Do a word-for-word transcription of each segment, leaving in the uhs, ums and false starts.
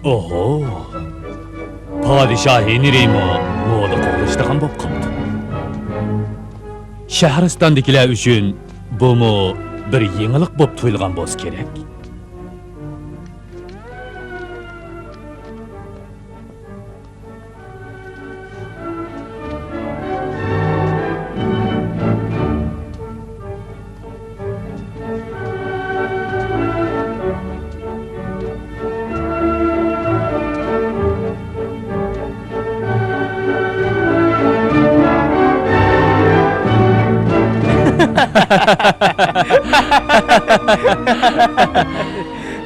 ئوھو! پادىشاھ ھېنرىمۇ مودا قوغلىشىدىغان بولۇپ قاپتۇ. شەھرىستاندىكىلەر ئۈچۈن بۇمۇ بىر يېڭىلىق بولۇپ تۇيۇلغان بولسا كېرەك.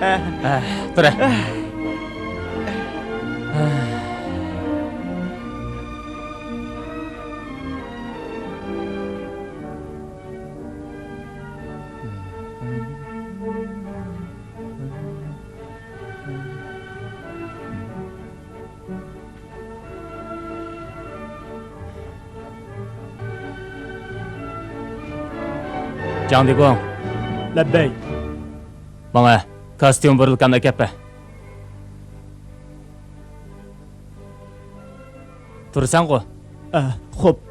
ئە، تۇرە. جاڭ دىگۇڭ. لەببەي. ماڭا كاستيۇم بۇرۇلكامنى ئەكەپ بەر. تۇرىسەنغۇ؟ ئە، خوپ.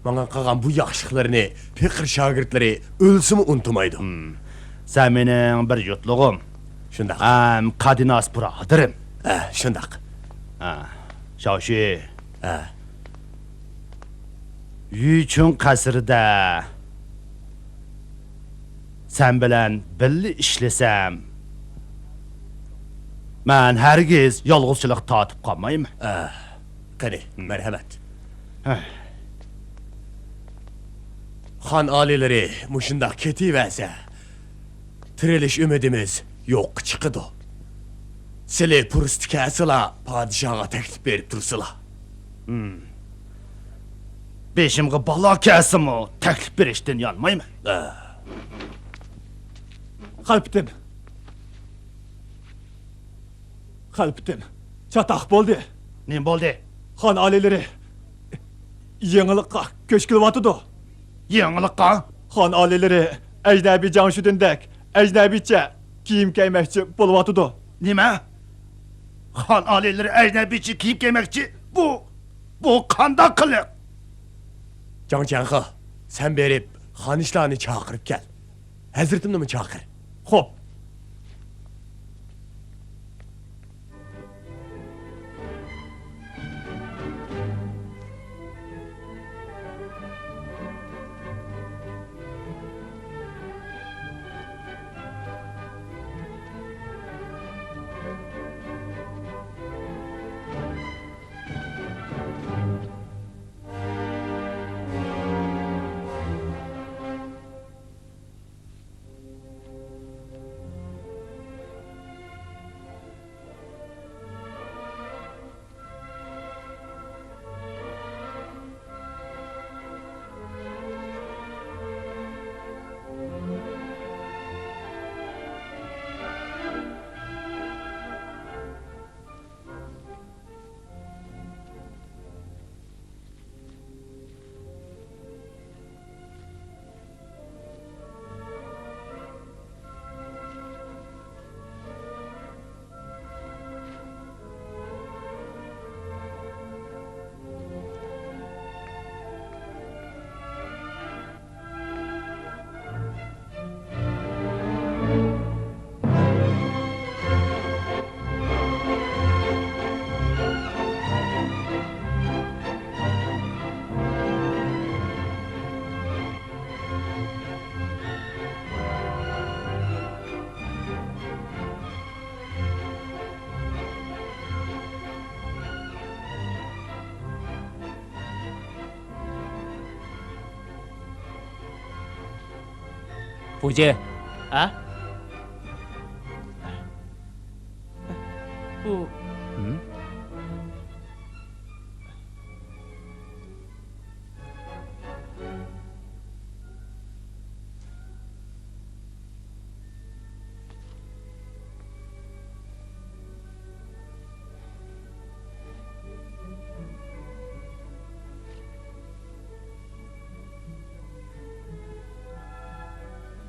ماڭا قىلغان بۇ ياخشىلىقلىرىنى پېقىر شاگىرتلىرى ئۆلسىمۇ ئۇنتۇمايدۇ. ھىم. سەن مېنىڭ بىر يۇرتلۇقۇم. شۇنداق. ھەم قەدىناس بۇرادىرىم. ئە، شۇنداق. ھە، شاۋشى. ھە. يۈچۈن قەسرىدە سەن بىلەن بىللە ئىشلىسەم، مەن ھەرگىز يالغۇزچىلىق تارتىپ قالمايمەن. ئە، قېنى، مەرھەمەت. ھە. خان ئالىيلىرى مۇشۇنداق كېتىۋەرسە، تىرىلىش ئۈمىدىمىز يوققا چىقىدۇ. سىلى پۇرسىتى كەلسىلا، پادىشاھقا تەكلىپ بېرىپ تۇرسىلا. ھىم. بېشىمغا بالا كەلسىمۇ، تەكلىپ بېرىشتىن يانمايمەن. ئە. خەلپىتىم. خەلپىتىم، چاتاق بولدى. نېمە بولدى؟ خان ئالىيلىرى يېڭىلىققا كۆچكىلىۋاتىدۇ. يېڭىلىققا؟ خان ئالىيلىرى ئەجنەبىي جاڭشۈدۈندەك ئەجنەبىيچە كىيىم كىيمەكچى بولۇۋاتىدۇ. نېمە؟ خان ئالىيلىرى ئەجنەبىيچە كىيىم كىيمەكچى؟ بۇ، بۇ قانداق قىلىق؟ جاڭ چيەنخې، سەن بېرىپ خانىشلارنى چاقىرىپ كەل. ھەزرىتىمنىمۇ چاقىر. خوپ. پۇجى. ھە؟ بۇ. ھىم؟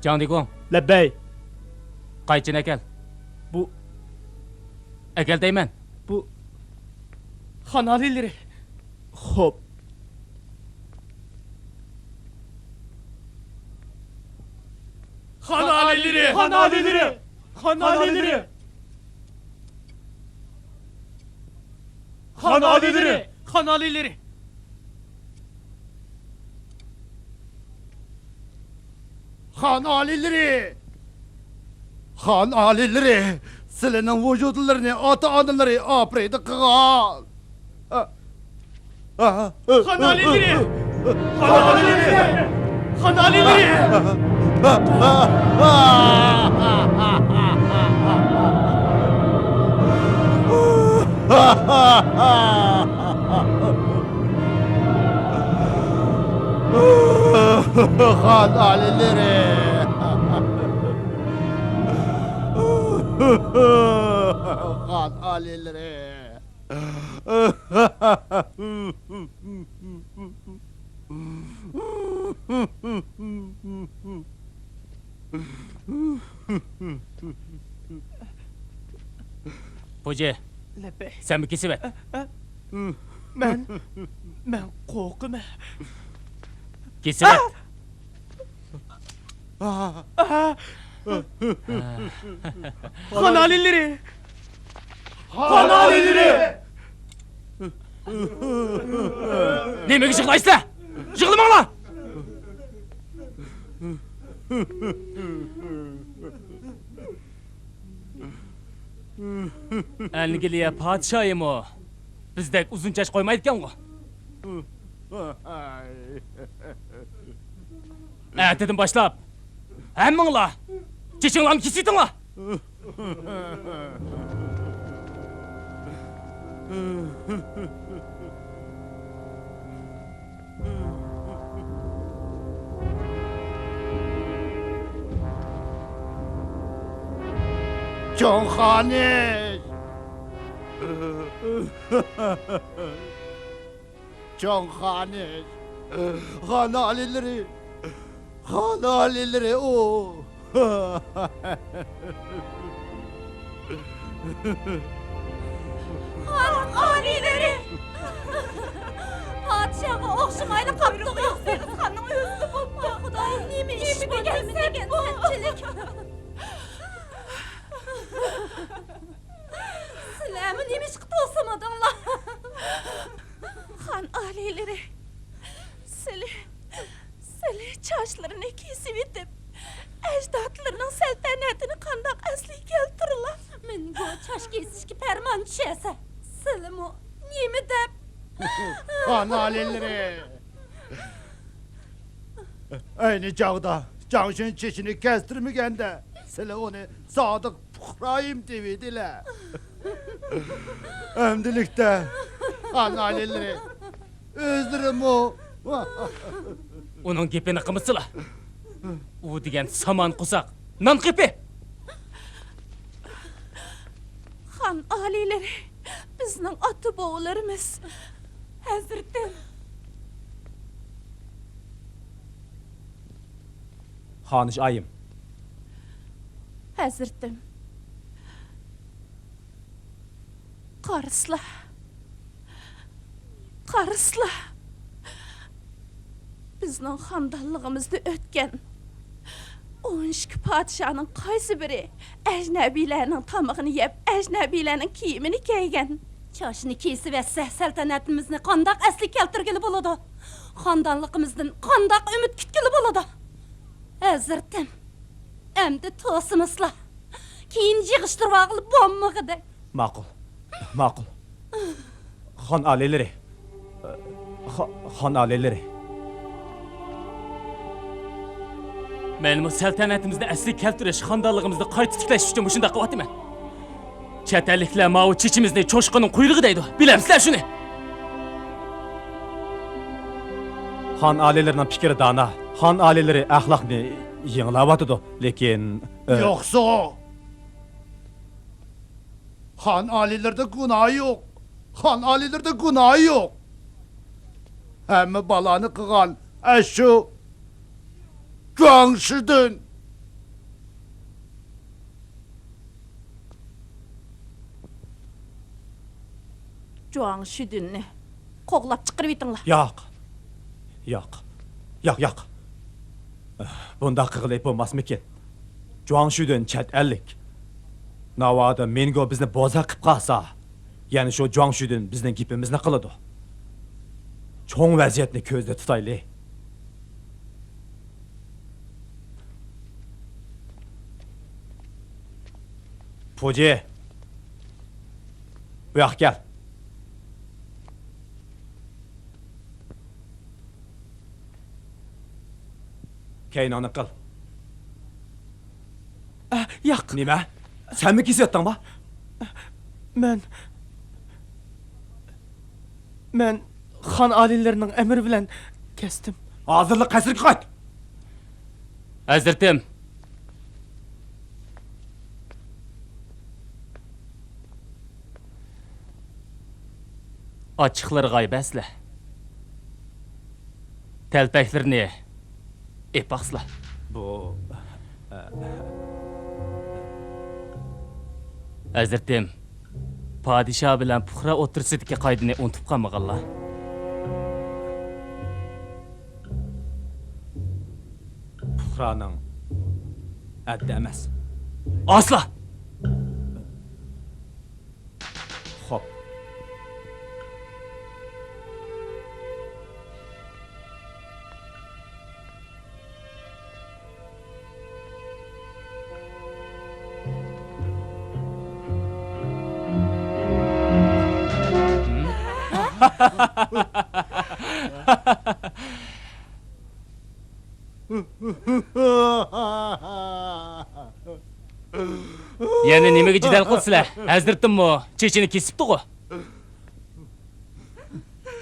جاڭ دىگۇڭ. لەببەي. قايچىنى ئەكەل. بۇ. ئەكەل دەيمەن. بۇ. خان ئالىيلىرى. خوپ. خان ئالىيلىرى! خان ئالىيلىرى! خان ئالىيلىرى! خان ئالىيلىرى! خان ئالىيلىرى! خان ئالىيلىرى! خان ئالىيلىرى! سىلىنىڭ ۋۇجۇدلىرىنى ئاتا-ئانىلىرى ئاپىرىدە قىلغان. خان ئالىيلىرى! خان ئالىيلىرى! خان ئالىيلىرى! خان ئالىيلىرى! خان ئالىيلىرى! خوجا، لەببەي. سەنمۇ كېسىۋەت. ئە، ئە. مەن، مەن قورقىمەن. كېسىۋەت. ئە! ئە! خان ئالىيلىرى! خان ئالىيلىرى! نېمىگە يىغلايسىلەر؟ يىغلىماڭلار! ئەنگلىيە پادىشاھىمۇ بىزدەك ئۇزۇن چاچ قويمايدىكەنغۇ. ئەتىدىن باشلاپ ھەممىڭلار چېچىڭلارنى كېسىۋېتىڭلار. چوڭ خانىش! چوڭ خانىش! خان ئالىيلىرى! خان ئالىيلىرى ئۇ! خان ئالىيلىرى! پادىشاھقا ئوخشىمايلا قاپتۇغۇ، يوق سېغىز خاننىڭ ئۆزىلا بوپتۇ. خۇدايىم، نېمە ئىش بۇ، نېمە دېگەن سەنچىلىك؟ سىلەرمۇ نېمىشقا توسىمىدىڭلار؟ خان ئالىيلىرى، سىلى، سىلى چاچلىرىنى كېسىۋېتىپ، ئەجدادلىرىنىڭ سەلتەنەتىنى قانداق ئەسلىگە كەلتۈرىلا؟ مىنگو چاچ كېسىشكە پەرمان چۈشەرسە، سىلىمۇ نېمە دەپ؟ خان ئالىيلىرى! ئەينى چاغدا جاڭشۈن چېچىنى كەستۈرمىگەندە، سىلى ئۇنى سادىق پۇقرايىم دېۋىدىلە. ئەمدىلىكتە خان ئالىيلىرى ئۆزلىرىمۇ. ئۇنىڭ گېپىنى قىمىسىلا. ئۇ دېگەن سامان قورساق، نان قېپى. خان ئالىيلىرى، بىزنىڭ ئاتا-بوۋىلىرىمىز. ھەزرىتىم. خانىش ئايىم. ھەزرىتىم. قارىسىلا. قارىسىلا. بىزنىڭ خاندانلىقىمىزدا ئۆتكەن ئون ئىككى پادىشاھنىڭ قايسى بىرى ئەجنەبىيلەرنىڭ تامىقىنى يەپ، ئەجنەبىيلەرنىڭ كىيىمىنى كىيگەن؟ چاچنى كېسىۋەتسە، سەلتەنىتىمىزنى قانداق ئەسلىگە كەلتۈرگىلى بولىدۇ؟ خاندانلىقىمىزدىن قانداق ئۈمىد كۈتكىلى بولىدۇ؟ ھەزرىتىم، ئەمدى توسىمىسىلا. كېيىن يىغىشتۇرۇۋالغىلى بولمىغۇدەك. ماقۇل، ماقۇل. خان ئالىيلىرى. خا-، خان ئالىيلىرى. مەنمۇ سەلتەنىتىمىزنى ئەسلىگە كەلتۈرۈش، خاندانلىقىمىزنى قايتا تىكلەش ئۈچۈن مۇشۇنداق قىلىۋاتىمەن. چەت ئەللىكلەر ماۋۇ چېچىمىزنى چوشقىنىڭ قۇيرۇقى دەيدۇ. بىلەمسىلەر شۇنى؟ خان ئالىيلىرىنىڭ پىكرى دانا، خان ئالىيلىرى ئەخلاقنى يېڭىلاۋاتىدۇ، لېكىن، ئە، يوقسۇ! خان ئالىيلىرىدا گۇناھ يوق. خان ئالىيلىرىدا گۇناھ يوق. ھەممە بالانى قىلغان ئەشۇ جۇاڭشىدۈن. جۇاڭشىدۈننى قوغلاپ چىقىرىۋېتىڭلار. ياق. ياق. ياق، ياق. بۇنداق قىلغىلى بولماسمىكىن؟ جۇاڭشىدۈن چەت ئەللىك. ناۋادا مىنگو بىزنى بوزەك قىپ قالسا، يەنە شۇ جۇاڭشىدۈن بىزنىڭ گېپىمىزنى قىلىدۇ. چوڭ ۋەزىيەتنى كۆزدە تۇتايلى. خوجى، بۇ ياققا كەل. كەينىڭنى قىل. ئە، ياق. نېمە؟ سەنمۇ كېسىۋەتتىڭما؟ مەن، مەن خان ئالىيلىرىنىڭ ئەمرى بىلەن كەستىم. ھازىرلا قەسىرگە قايت! ھەزرىتىم! ئاچچىقلىرىغا ئەبەسلە. تەلپەكلىرىنى ئېپاقسىلا. بۇ، ھەزرىتىم، پادىشاھ بىلەن پۇقرا ئوتتۇرىسىدىكى قائىدىنى ئۇنتۇپ قالمىغانلا. پۇقرانىڭ ھەددى ئەمەس. ئاسلا! خوپ. يەنە نېمىگە جېدەل قىلىسىلەر؟ ھەزرىتىممۇ چېچىنى كېسىپتىغۇ.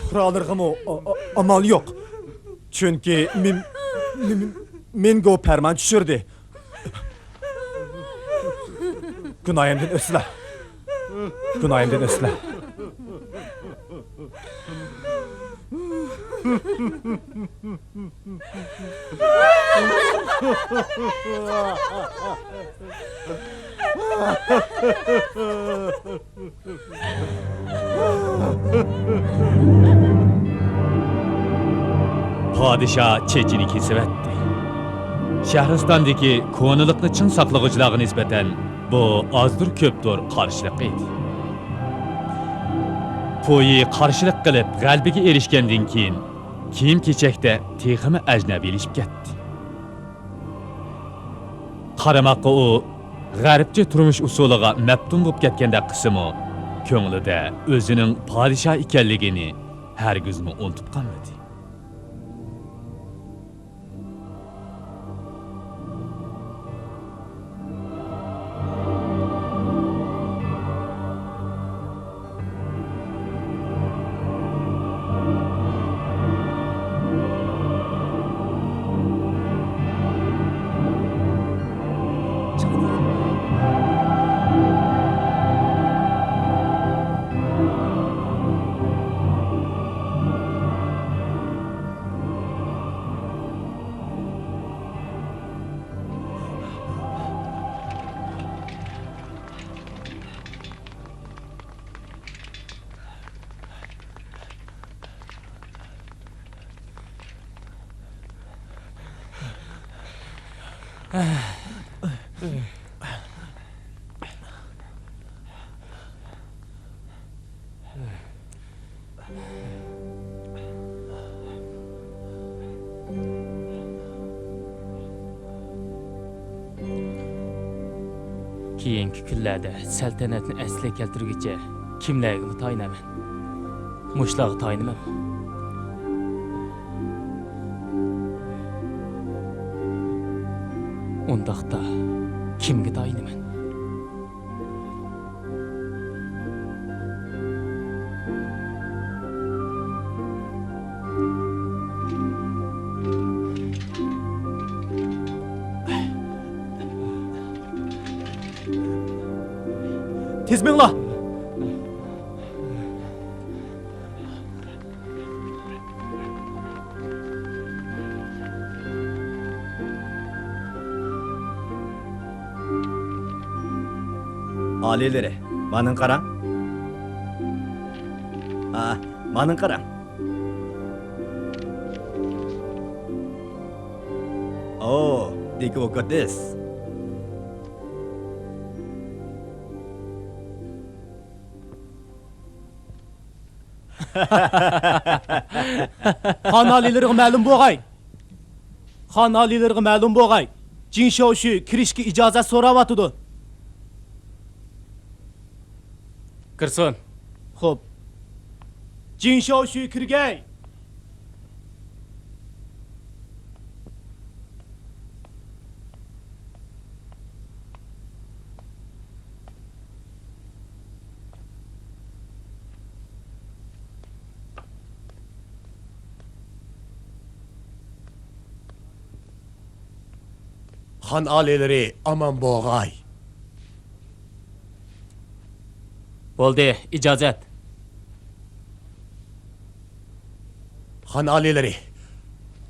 پۇقرالىرىغىمۇ ئا-، ئا-، ئامال يوق. چۈنكى مېن-، مېن-، مېنگو پەرمان چۈشۈردى. گۇناھىمدىن ئۆتسىلە. گۇناھىمدىن ئۆتسىلە. پادىشاھ چېچىنى كېسىۋەتتى. شەھرىستاندىكى كونىلىقنى چىڭ ساقلىغۇچىلارغا نىسبەتەن بۇ ئازدۇر كۆپتۇر قارشىلىق ئىدى. پويى قارشىلىق قىلىپ غەلىبىگە ئېرىشكەندىن كېيىن، كىيىم-كېچەكتە تېخىمۇ ئەجنەبىيلىشىپ كەتتى. قارىماققا ئۇ غەربچە تۇرمۇش ئۇسۇلىغا مەپتۇن بولۇپ كەتكەندەك قىلسىمۇ، كۆڭلىدە ئۆزىنىڭ پادىشاھ ئىكەنلىكىنى ھەرگىزمۇ ئۇنتۇپ قالمىدى. كېيىنكى كۈنلەردە سەلتەنەتنى ئەسلىگە كەلتۈرگۈچە كىملەرگىمۇ تايىنىمەن؟ مۇشۇلارغا تايىنىمەنمۇ؟ ئۇنداقتا كىمگە تايىنىمەن؟ تېز مېڭىڭلار! ئالىيلىرى، مانا قاراڭ. ئا، مانا قاراڭ. ئو، دىكۇ كوتىس. خان ئالىيلىرىغا مەلۇم بولغاي. خان ئالىيلىرىغا مەلۇم بولغاي. جىڭ شياۋشۈ كىرىشكە ئىجازەت سوراۋاتىدۇ. كىرسۇن. خوپ. جىڭ شاۋشۈي كىرگەي. خان ئالىيلىرى ئامان بوغاي. بولدى، ئىجازەت. خان ئالىيلىرى،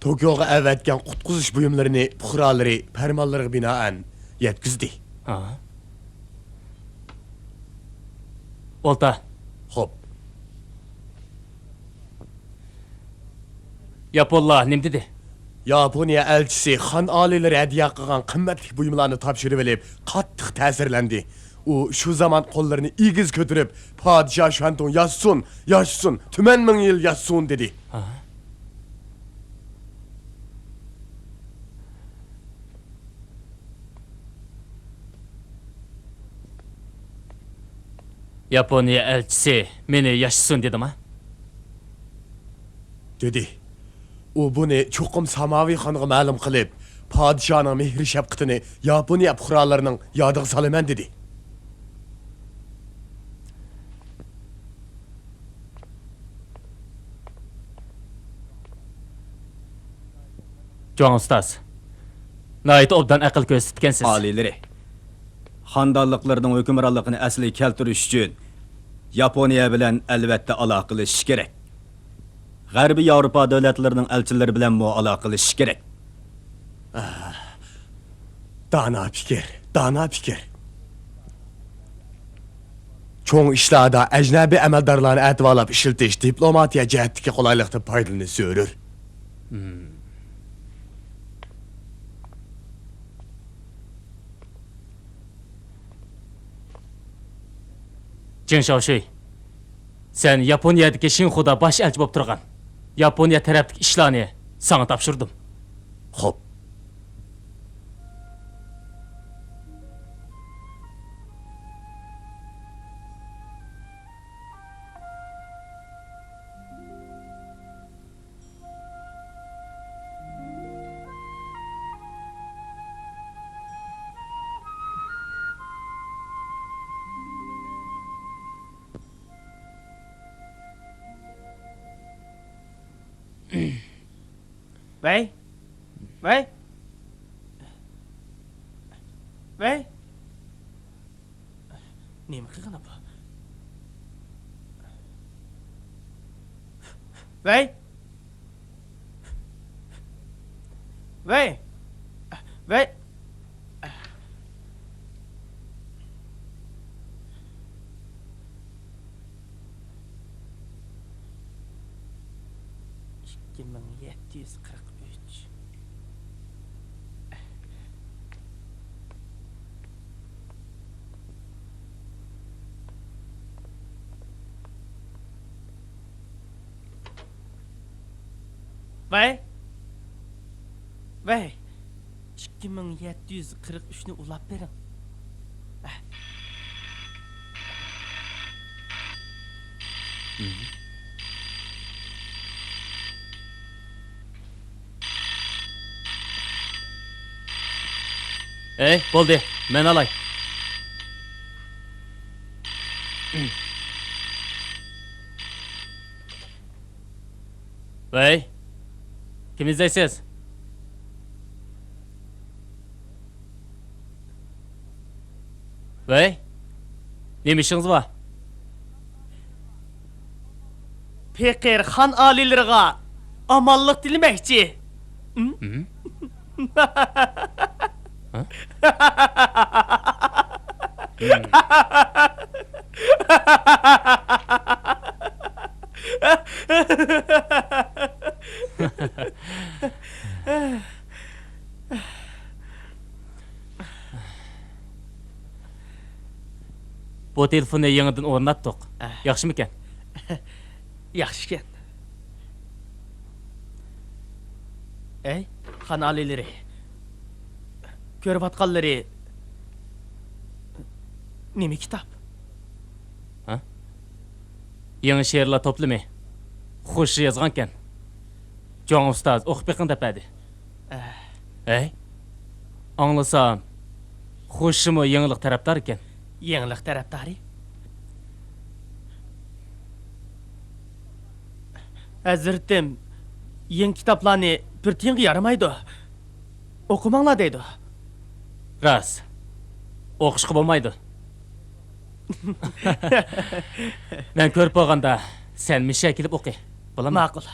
توكيوغا ئەۋەتكەن قۇتقۇزۇش بۇيۇملىرىنى پۇقرالىرى پەرمانلىرىغا بىنائەن يەتكۈزدى. ھا. ئولتا. خوپ. ياپونلار نېمە دېدى؟ ياپونىيە ئەلچىسى خان ئالىيلىرى ھەدىيە قىلغان قىممەتلىك بۇيۇملارنى تاپشۇرۇۋېلىپ، قاتتىق تەسىرلەندى. ئۇ شۇ زامان قوللىرىنى ئېگىز كۆتۈرۈپ، «پادىشاھ شۈەنتۇڭ ياشىسۇن، ياشىسۇن، تۈمەن مىڭ يىل ياشىسۇن!» دېدى. ھا؟ ياپونىيە ئەلچىسى مېنى ياشىسۇن دېدىما؟ دېدى. ئۇ بۇنى چوقۇم ساماۋى خانغا مەلۇم قىلىپ، پادىشاھنىڭ مېھرى-شەپقىتىنى ياپونىيە پۇقرالىرىنىڭ يادىغا سالىمەن دېدى. جۇاڭ ئۇستاز، ناھايىتى ئوبدان ئەقىل كۆرسىتىپتىكەنسىز. ئالىيلىرى، خاندانلىقلىرىنىڭ ھۆكۈمرانلىقىنى ئەسلىگە كەلتۈرۈش ئۈچۈن ياپونىيە بىلەن ئەلۋەتتە ئالاقىلىشىش كېرەك. غەربىي ياۋروپا دۆلەتلىرىنىڭ ئەلچىلىرى بىلەنمۇ ئالاقىلىشىش كېرەك. ئاھ، دانا پىكىر، دانا پىكىر. چوڭ ئىشلاردا ئەجنەبىي ئەمەلدارلارنى ئەتىۋارلاپ ئىشلىتىش دىپلوماتىيە جەھەتتىكى قولايلىقتىن پايدىلىنىش زۆرۈر. جېڭ شاۋشۈي، سەن ياپونىيەدىكى شىنخۇدا باش ئەلچى بولۇپ تۇرغان. ياپونىيە تەرەپتىكى ئىشلارنى ساڭا تاپشۇردۇم. خوپ. ۋەي! ۋەي! ۋەي! نېمە قىلغىنى بۇ؟ ۋەي! ۋەي! ۋەي! ئىككى مىڭ يەتتە يۈز قىرىق ئۈچ. ۋەي! ۋەي! ئىككى مىڭ يەتتە يۈز قىرىق ئۈچنى ئۇلاپ بېرىڭ. ئەي، بولدى، مەن ئالاي. ۋەي، كىم ئىزدەيسىز؟ ۋەي، نېمە ئىشىڭىز بار؟ پېقىر خان ئالىيلىرىغا ئامانلىق تىلىمەكچى. ھە؟ ھە؟ بۇ تېلېفوننى يېڭىدىن ئورناتتۇق. ئە. ياخشىمىكەن؟ ياخشىكەن. ئەي، خان ئالىيلىرى. كۆرۈۋاتقانلىرى نېمە كىتاب؟ ھە؟ يېڭى شېئىرلار توپلىمى. خۇشى يازغانكەن. جۇاڭ ئۇستاز ئوقۇپ بېقىڭ دەپ بەردى. ئەھ. ھەي، ئاڭلىسام، خۇشىمۇ يېڭىلىق تەرەپدار ئىكەن. يېڭىلىق تەرەپدارى؟ ھەزرىتىم، يېڭى كىتابلارنى بىر تىيىنغا يارىمايدۇ. ئوقۇماڭلار دەيدۇ. راست. ئوقۇشقا بولمايدۇ. مەن كۆرۈپ بولغاندا، سەن مىشە كېلىپ ئوقۇ. بولامدۇ؟ ماقۇل.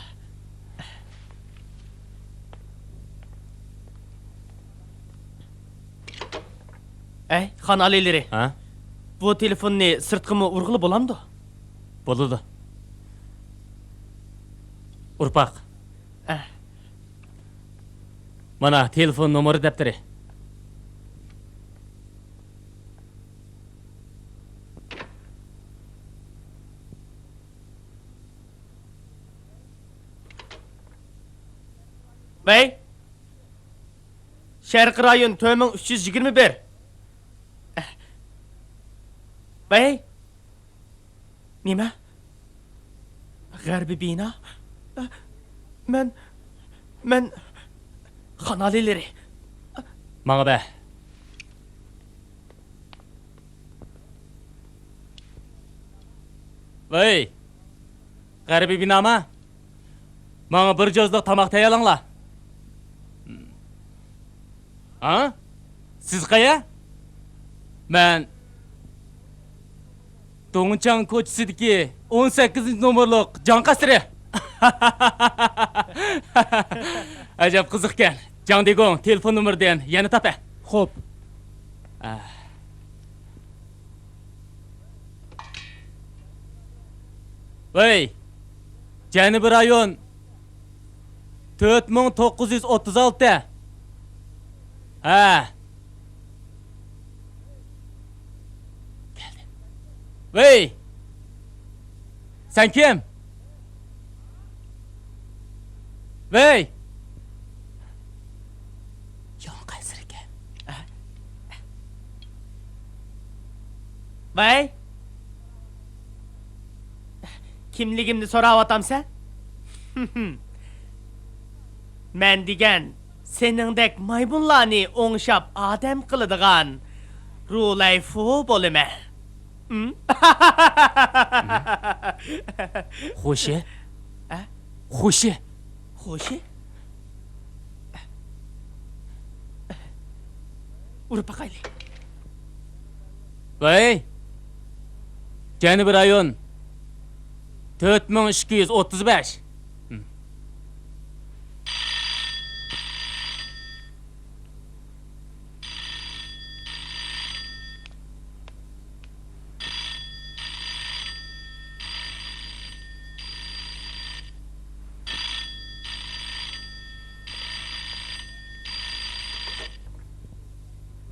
ئەي، خان ئالىيلىرى. ھە؟ بۇ تېلېفوننى سىرتقىمۇ ئۇرغىلى بولامدۇ؟ بولىدۇ. ئۇرپاق. ئە. مانا، تېلېفون نومۇرى دەپتىرى. ۋەي! شەرقىي رايون تۆت مىڭ ئۈچ يۈز يىگىرمە بىر. ۋەي! نېمە؟ غەربىي بىنا؟ مەن، مەن خان ئالىيلىرى. ماڭا بەر. ۋەي! غەربىي بىناما؟ ماڭا بىر جوزلۇق تاماق تەييارلاڭلار. ھا؟ سىز قەيە؟ مەن دۇڭچاڭ كوچىسىدىكى ئون سەككىزىنچى نومۇرلۇق جاڭ قەسرى. ئەجەب قىزىقكەن. جاڭ دىگۇڭ، تېلېفون نومۇرىدىن يەنە تاپە. خوپ. ئە. ۋەي، جەنۇبىي رايون، تۆت مىڭ توققۇز يۈز ئوتتۇز ئالتە. ھە. كەلدى. ۋەي! سەن كىم؟ ۋەي! ياڭ قەسىركەن. ۋەي! كىملىكىمنى سوراۋاتامسەن؟ مەن دېگەن سېنىڭدەك مايمۇنلارنى ئوڭشاپ ئادەم قىلىدىغان رۇلەيفۇ بولىمەن. ھم؟ خوشى؟ ئە؟ خوشى؟ خوشى؟ ئۇرۇپ باقايلى. ۋەي! جەنۇبىي رايون، تۆت مىڭ ئىككى يۈز ئوتتۇز بەش.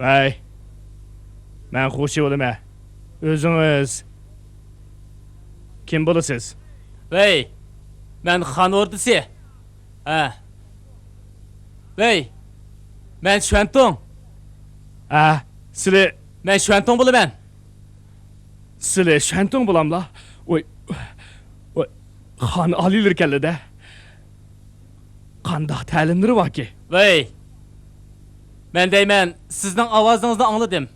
ۋەي، مەن خوشى بولىمەن. ئۆزىڭىز كىم بولىسىز؟ ۋەي، مەن خان ئوردىسى. ھە. ۋەي، مەن شۈەنتۇڭ. ھە، سىلى؟ مەن شۈەنتۇڭ بولىمەن. سىلى شۈەنتۇڭ بولاملا؟ ۋاي، ۋاي، خان ئالىيلىرى كەلدى-دە. قانداق تەلىملىرى باركى؟ ۋەي، مەن دەيمەن، سىزنىڭ ئاۋازىڭىزنى ئاڭلىدىم،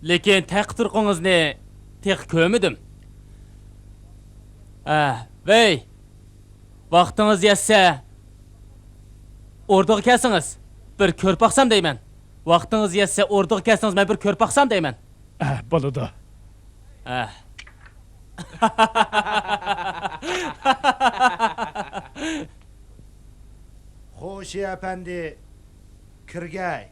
لېكىن تەخت تۇرقىڭىزنى تېخى كۆرمىدىم. ھە، ۋەي، ۋاقتىڭىز يەتسە، ئوردىغا كەلسىڭىز، بىر كۆرۈپ باقسام دەيمەن. ۋاقتىڭىز يەتسە، ئوردىغا كەلسىڭىز، مەن بىر كۆرۈپ باقسام دەيمەن. ئە، بولىدۇ. ئە. خوشى ئەپەندى، كىرگەي.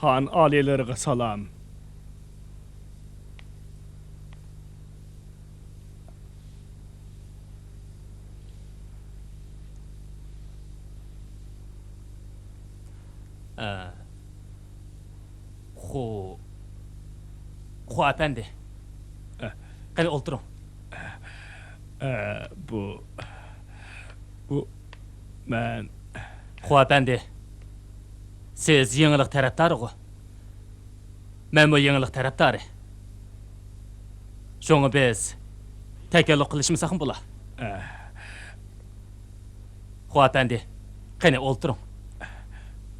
خان ئالىيلىرىغا سالام. ئە، خو، خو ئەپەندى. ئە. قېنى، ئولتۇرۇڭ. ئە، بۇ، بۇ، مەن. خو ئەپەندى، سىز يېڭىلىق تەرەپدارىغۇ؟ مەنمۇ يېڭىلىق تەرەپدارى. شۇڭا بىز تەكەللۇپ قىلىشمىساقمۇ بولا. ئە. خو ئەپەندى، قېنى، ئولتۇرۇڭ.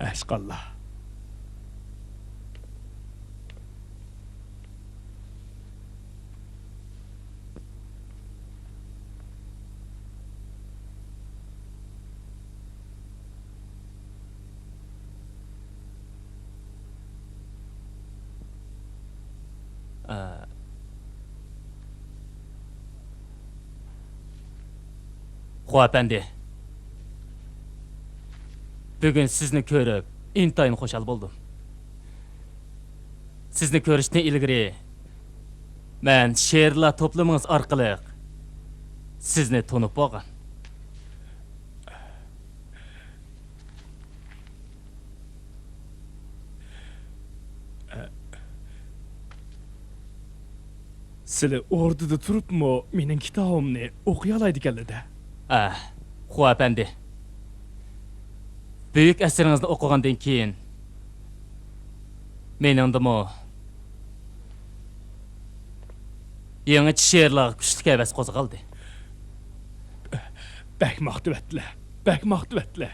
ئەشقاللا. ئە، خو ئەپەندى، بۈگۈن سىزنى كۆرۈپ ئىنتايىن خۇشال بولدۇم. سىزنى كۆرۈشتىن ئىلگىرى مەن شېئىرلار توپلىمىڭىز ئارقىلىق سىزنى تونۇپ بولغان. سىلى ئوردىدا تۇرۇپمۇ مېنىڭ كىتابىمنى ئوقۇيالايدىكەنلىدە. ئە، خو ئەپەندى. بۈيۈك ئەسىرىڭىزنى ئوقۇغاندىن كېيىن، مېنىڭدىمۇ يېڭىچە شېئىرلارغا كۈچلۈك ھەۋەس قوزغالدى. بەك ماختىۋەتلە، بەك ماختىۋەتلە.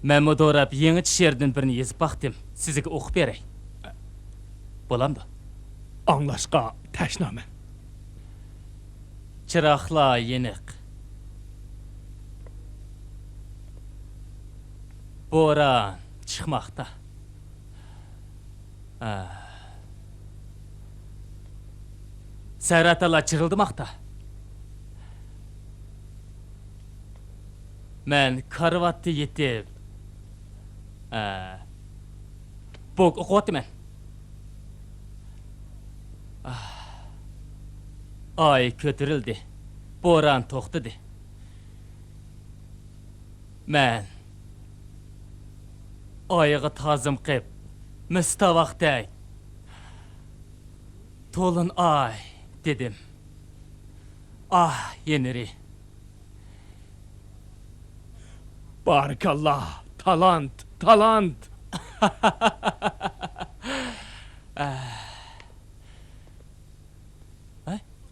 مەنمۇ دوراپ يېڭىچە شېئىردىن بىرنى يېزىپ باقتىم، سىزگە ئوقۇپ بېرەي. بولامدۇ؟ ئاڭلاشقا تەشنامەن. چىراغلار يېنىق. بوران چىقماقتا. ئاھ. سەھرا تالا چىرىلدىماقتا. مەن كارىۋاتتا يېتىپ، ئاھ، بوك ئوقۇۋاتىمەن. ئاھ. ئاي كۆتۈرۈلدى. بوران توختىدى. مەن ئايغا تازىم قىپ، مىس تاۋاقتەك، تولۇن ئاي، دېدىم. ئاھ، يېنىرى. بارىكاللا، تالانت، تالانت! ھە؟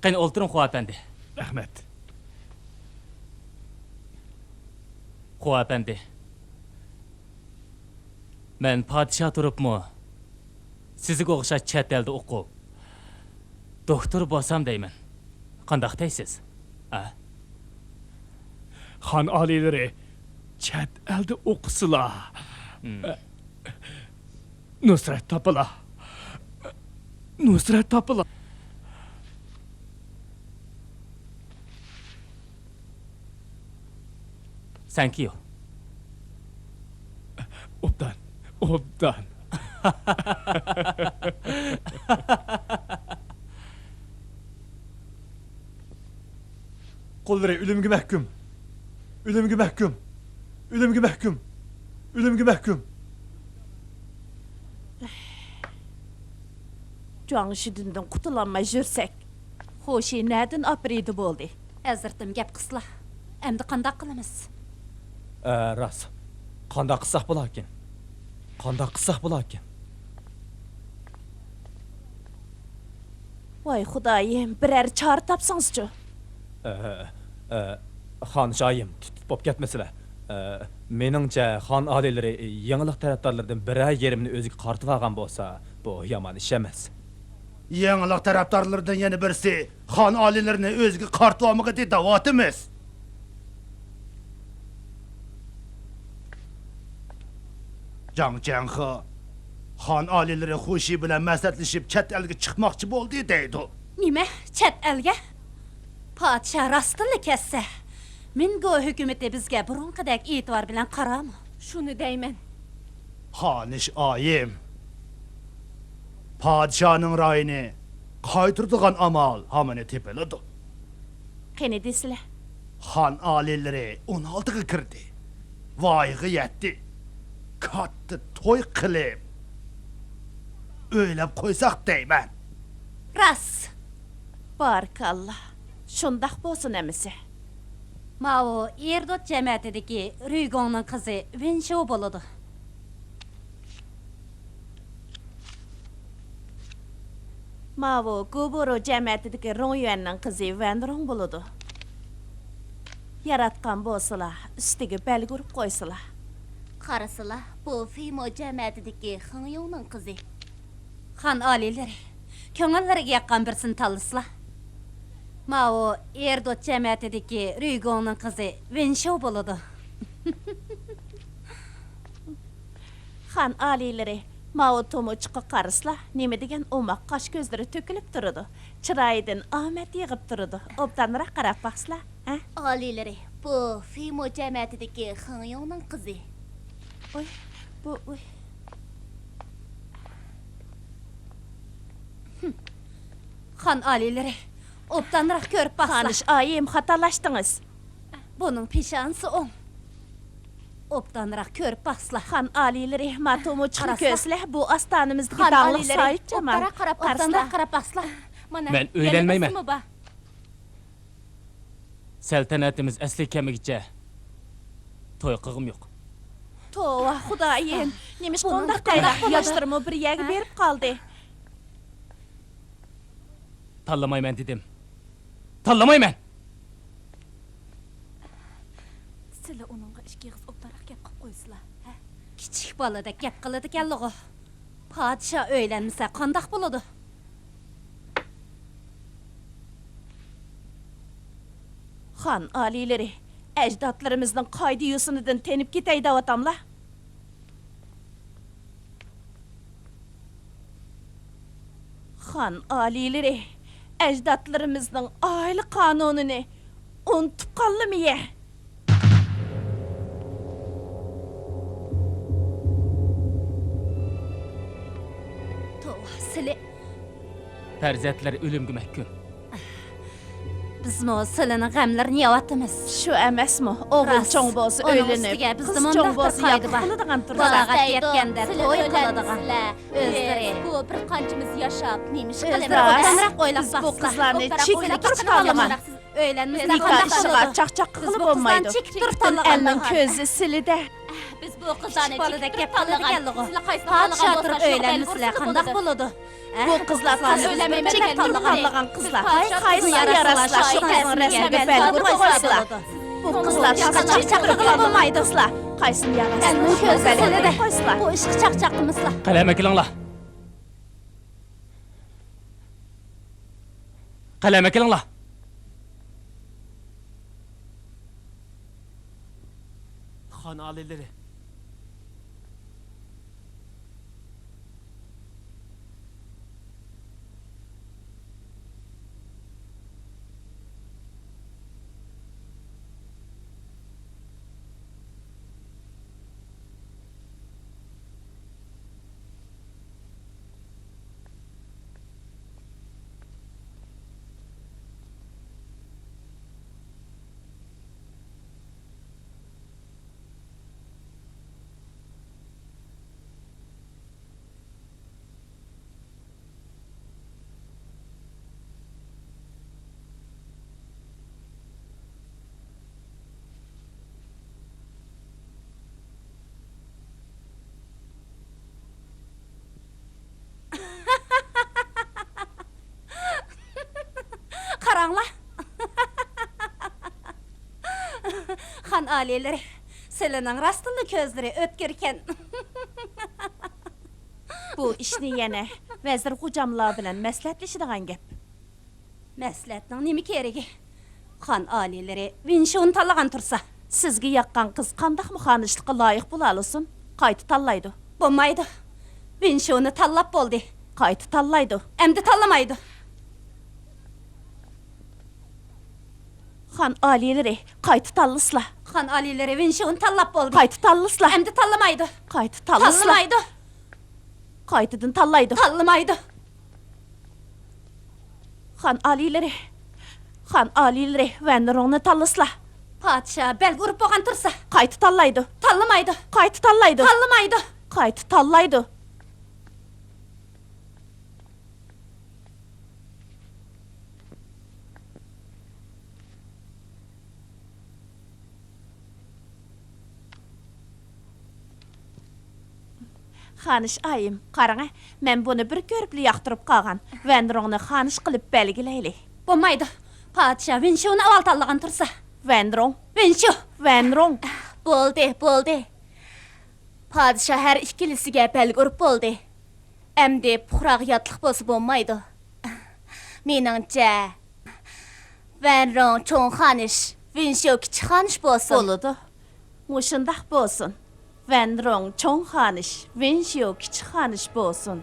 قېنى، ئولتۇرۇڭ، خو ئەپەندى. رەھمەت. خو ئەپەندى، مەن پادىشاھ تۇرۇپمۇ سىزگە ئوخشاش چەت ئەلدە ئوقۇپ، دوكتور بولسام دەيمەن. قانداق دەيسىز؟ ھە؟ خان ئالىيلىرى چەت ئەلدە ئوقۇسىلا، ھىم، نۇسرەت تاپىلا. نۇسرەت تاپىلا. سەنكىيو. ئوبدان، ئوبدان. قوللىرى ئۆلۈمگە مەھكۇم. ئۆلۈمگە مەھكۇم. ئۆلۈمگە مەھكۇم. ئۆلۈمگە مەھكۇم. جۇاڭ شىدۈندىن قۇتۇلالماي يۈرسەك، خۇشى نەدىن ئاپىرىدۇ بولدى؟ ھەزرىتىم گەپ قىسلا. ئەمدى قانداق قىلىمىز؟ ئە، راست. قانداق قىلساق بولاركىن؟ قانداق قىلساق بولاركىن؟ ۋاي خۇدايىم، بىرەر چارە تاپسىڭىزچۇ؟ ئە، ئە، خانشايىم، تۇت-، تۇت بولۇپ كەتمىسىلە. ئە، مېنىڭچە، خان ئالىيلىرى يېڭىلىق تەرەپدارلىرىدىن بىرەر يېرىمنى ئۆزىگە قارىتىۋالغان بولسا، بۇ يامان ئىش ئەمەس. يېڭىلىق تەرەپدارلىرىدىن يەنە بىرسى خان ئالىيلىرىنى ئۆزىگە قارىتىۋالمىغىدى دەۋاتىمىز. جاڭ جياڭخې، خان ئالىيلىرى خۇشى بىلەن مەسلىھەتلىشىپ، چەت ئەلگە چىقماقچى بولدى دەيدۇ. نېمە؟ چەت ئەلگە؟ پادىشاھ راستتىنلا كەتسە، مىنگو ھۆكۈمىتى بىزگە بۇرۇنقىدەك ئېتىبار بىلەن قارارمۇ؟ شۇنى دەيمەن. خانىش ئايىم، پادىشاھنىڭ رايىنى قايتۇرىدىغان ئامال ھامان تېپىلىدۇ. قېنى دېسىلە. خان ئالىيلىرى ئون ئالتىغا كىردى. ۋايىغا يەتتى. كاتتا توي قىلىپ، ئۆيلەپ قويساق دەيمەن. راست. بارىكاللا. شۇنداق بولسۇن ئەمىسە. ماۋۇ ئېردوت جەمەتىدىكى رۈيگوڭنىڭ قىزى ۋېنشۇ بولىدۇ. ماۋۇ گۇبۇرۇ جەمەتىدىكى رۇڭيۈەننىڭ قىزى ۋەنرۇڭ بولىدۇ. ياراتقان بولسىلا، ئۈستىگە بەلگە ئۇرۇپ قويسىلا. قارىسىلا، بۇ فىمو جەمەتىدىكى خېڭيۇڭنىڭ قىزى. خان ئالىيلىرى، كۆڭۈللىرىگە ياققان بىرسىنى تاللىسىلا. ماۋۇ ئېردوت جەمەتىدىكى رۈيگوڭنىڭ قىزى ۋېنشۇ بولىدۇ. خان ئالىيلىرى، ماۋۇ تومۇچۇققا قارىسىلا، نېمە دېگەن ئوماق قاش كۆزلىرى تۆكۈلۈپ تۇرىدۇ. چىرايىدىن ئامەت يېغىپ تۇرىدۇ. ئوبدانراق قاراپ باقسىلا، ھە؟ ئالىيلىرى، بۇ فىمو جەمەتىدىكى خېڭيۇڭنىڭ قىزى. ئوي، بۇ، ئوي. خان ئالىيلىرى، ئوبدانراق كۆرۈپ باقسىلا. خانىش ئايىم، خاتالاشتىڭىز. بۇنىڭ پېشانىسى ئوڭ. ئوبدانراق كۆرۈپ باقسىلا. خان ئالىيلىرى، ما تومۇچۇقنى قاراسىلا. كۆرسىلە، بۇ ئاستانىمىزدىكى خان داڭلىق ئالىيلىرى، ساھىبجامال. ئوبدانراق قاراپ باقسىلا. قاراسىلا. مانا، مەن يەنە ئۆيلەنمەيمەن. بىرسىمۇ بار. سەلتەنەتىمىز ئەسلىگە كەلمىگۈچە توي قىلغۇم يوق. توۋا، خۇدايىم، نېمىشقا ئۇنداق دەيدۇ؟ ياشلىرىمۇ بىر يەرگە بېرىپ قالدى. تاللىمايمەن دېدىم. تاللىمايمەن! سىلە ئۇنىڭغا ئىككى ئېغىز ئوبدانراق گەپ قىلىپ قويسىلا، ھە؟ كىچىك بالىدەك گەپ قىلىدىكەنلىغۇ. پادىشاھ ئۆيلەنمىسە قانداق بولىدۇ؟ خان ئالىيلىرى، ئەجدادلىرىمىزنىڭ قائىدە-يوسۇنىدىن تېنىپ كېتەي دەۋاتاملا. خان ئالىيلىرى، ئەجدادلىرىمىزنىڭ ئائىلە قانۇنىنى ئۇنتۇپ قالدىمۇ يە؟ توۋا، سىلى. پەرزەنتلىرى ئۆلۈمگە مەھكۇم. بىزمۇ سىلىنىڭ غەملىرىنى يەۋاتىمىز. شۇ ئەمەسمۇ، ئوغۇل راست. چوڭ بولسا ئۆيلىنىپ، قىز چوڭ بولسا ياتلىق قىلىدىغان تۇرسا. بالاغەت يەتكەندە توي قىلىدىغان. ئۆزلىرى. بۇ بىر قانچىمىز ياشاپ، نېمە ئىش قىلىمىز؟ ئوبدانراق ئويلاپ باقسىلا. بىز بۇ قىزلارنى چېكىنىپ تۇرۇپ قالىمىز. ئۆيلەنمىسىلا قانداق بولىدۇ؟ چاقچاق قىلغىلى بولمايدۇ. پۈتۈن ئەلنىڭ كۆزى سىلىدە. بىز بۇ قىزلارنى چېكىنىپ تۇرۇپ تاللىغان. سىلە قايسىنى تاللىغان بولسا شۇ بەلگىسىلەر قانداق بولىدۇ؟ بۇ قىزلار تاللىغان قىزلار. قايسىنى ياراسىلا شۇ قىزنىڭ بەلگىسىنى قويسىلا. بۇ قىزلار قانداق چاقچاق قىلغىلى بولمايدۇ. قايسىنى ياراسىلا. ئەلنىڭ كۆزى سىلىدە. بۇ ئىشقا چاقچاق قىلمىسىلا. قەلەم ئەكېلىڭلار. قەلەم ئەكېلىڭلار. خان ئالىيلىرى. قاراڭلار! خان ئالىيلىرى، سىلىنىڭ راستتىنلا كۆزلىرى ئۆتكۈركەن. بۇ ئىشنى يەنە ۋەزىر غوجاملار بىلەن مەسلىھەتلىشىدىغان گەپ. مەسلىھەتنىڭ نېمە كېرىكى؟ خان ئالىيلىرى ۋېنشۇنى تاللىغان تۇرسا. سىزگە ياققان قىز قانداقمۇ خانىشلىققا لايىق بولالىسۇن؟ قايتا تاللايدۇ. بولمايدۇ. ۋېنشۇنى تاللاپ بولدى. قايتا تاللايدۇ. ئەمدى تاللىمايدۇ. خان ئالىيلىرى، قايتا تاللىسىلا. خان ئالىيلىرى ۋېنشۇنى تاللاپ بولدى. قايتا تاللىسىلا. ئەمدى تاللىمايدۇ. قايتا تاللىسىلا. تاللىمايدۇ. قايتىدىن تاللايدۇ. تاللىمايدۇ. خان ئالىيلىرى، خان ئالىيلىرى، ۋەنرۇڭنى تاللىسىلا. پادىشاھ بەلگە ئۇرۇپ بولغان تۇرسا. قايتا تاللايدۇ. تاللىمايدۇ. قايتا تاللايدۇ. تاللىمايدۇ. قايتا تاللايدۇ. خانىش ئايىم، قاراڭە، مەن بۇنى بىر كۆرۈپلا ياقتۇرۇپ قالغان. ۋەنرۇڭنى خانىش قىلىپ بەلگىلەيلى. بولمايدۇ. پادىشاھ ۋېنشۇنى ئاۋۋال تاللىغان تۇرسا. ۋەنرۇڭ. ۋېنشۇ. ۋەنرۇڭ. بولدى، بولدى. پادىشاھ ھەر ئىككىلىسىگە بەلگە ئۇرۇپ بولدى. ئەمدى پۇقراغا ياتلىق بولسا بولمايدۇ. مېنىڭچە، ۋەنرۇڭ چوڭ خانىش، ۋېنشۇ كىچىك خانىش بولسۇن. بولىدۇ. مۇشۇنداق بولسۇن. ۋەنرۇڭ چوڭ خانىش، ۋېنشۇ كىچىك خانىش بولسۇن.